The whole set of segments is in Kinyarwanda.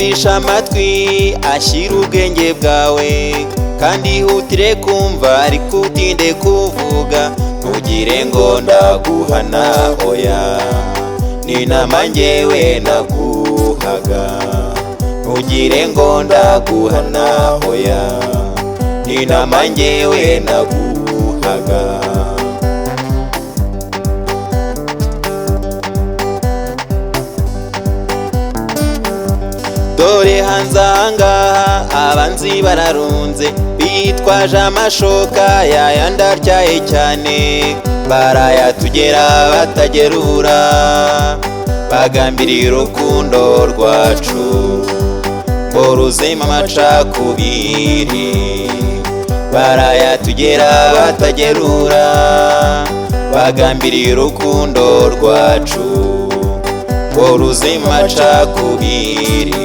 Umvisha amatwi ashyira ubwenge bwawe, kandi ihutire kumva ariko utinde kuvuga. Ntugire ngo ndaguhana, oya, ni inama njyewe naguhaga. Ntugire ngo ndaguhana, oya, ni inama njyewe naguhaga. Dore hanze ahangaha abanzi bararunze, bitwaje amashoka yayandi atyaye cyane, barayatugera batagerura, bagambiriye urukundo rwacu ngo ruzime amacakubiri. Barayatugera batagerura, bagambiriye urukundo rwacu ngo ruzime amacakubiri.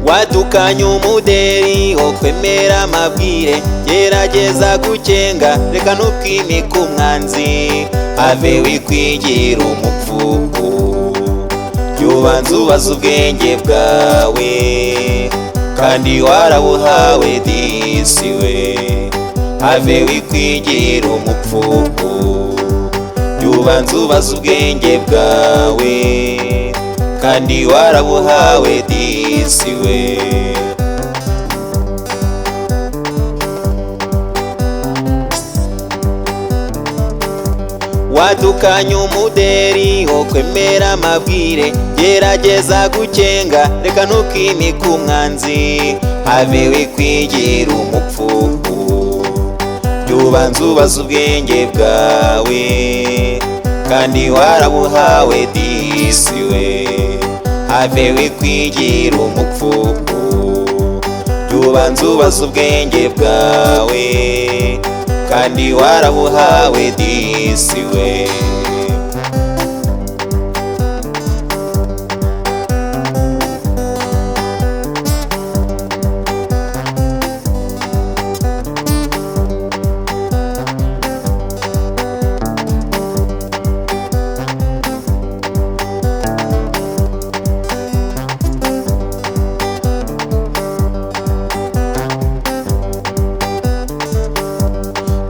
Wadukanye umuderi wo kwemera amabwire, gerageza gukenga, reka ntukimike umwanzi, have wikwigira umupfu. Jya ubanza ubaze ubwenge bwawe, kandi warabuhawe disi we, have wikwigira umupfu. Jya ubanza ubaze ubwenge bwawe, kandi warabuhawe disi we. Wadukanye umuderi wo kwemera amabwire, gerageza gukenga, reka ntukimike umwanzi, have wikwigira umupfu. Jya ubanza ubaze ubwenge bwawe, kandi warabuhawe disi we, have wikwigira umupfu. Jya ubanza ubaze ubwenge bwawe, kandi warabuhawe disi we.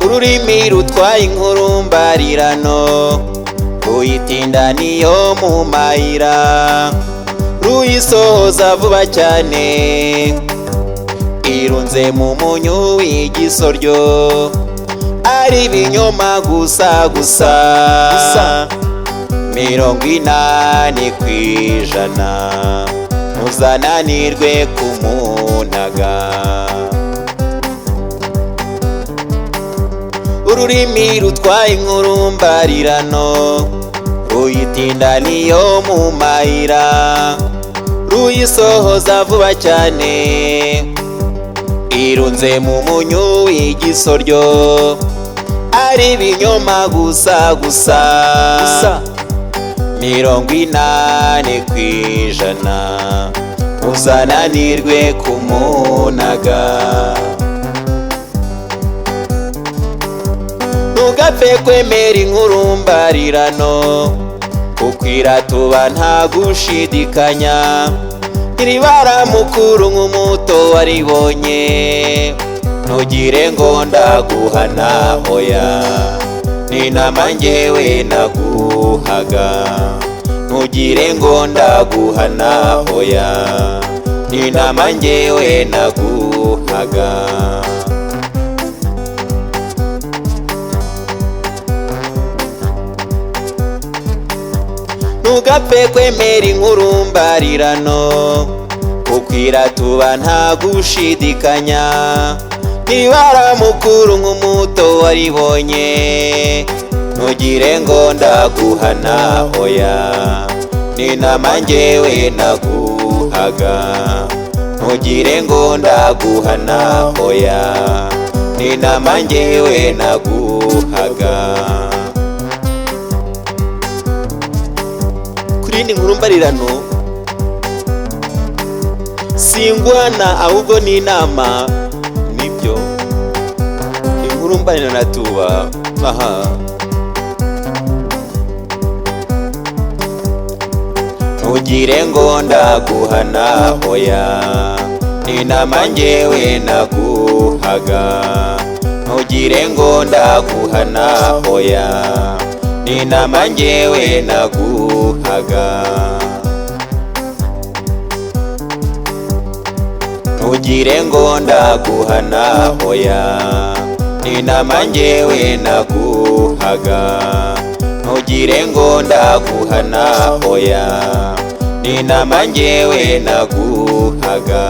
Ururimi rutwaye inkuru mbarirano, ruyitinda niyo mu mayira, ruyisohoza vuba cyane, irunze mu munyu w'igisoryo, ari ibinyoma gusa gusa. 80%, ntuzananirwe kumunaga. Ururimi rutwaye inkuru mbarirano, ruyitinda niyo mu mayira, ruyisohoza vuba cyane, irunze mu munyu w'igisoryo, ari ibinyoma gusa gusa. 80%, uzananirwe kumunaga. Ntugapfe kwemera inkuru mbarirano, kuko iratuba nta gushidikanya, ntiribara mukuru nk'umuto waribonye. Ntugire ngo ndaguhana, oya, ni inama njyewe naguhaga. Ntugire ngo ndaguhana, oya, ni inama njyewe naguhaga. Ntugapfe kwemera inkuru mbarirano, kuko iratuba nta gushidikanya, ntiribara mukuru nk'umuto waribonye. Ntugire ngo ndaguhana, oya, ni inama njyewe naguhaga. Ntugire ngo ndaguhana, oya, ni inama njyewe naguhaga. Kuri iyi nkuru mbarirano singwana, ahubwo ni inama, nibyo inkuru mbarirano tuba aha. Ntugire ngo ndaguhana, hoya, n'inama njyewe naguhaga. Ntugire ngo ndaguhana, hoya, n'inama njyewe naguhaga. Ntugire ngo ndaguhana, hoya, n'inama njyewe naguhaga. Ntugire ngo ndaguhana, hoya, n'inama njyewe naguhaga.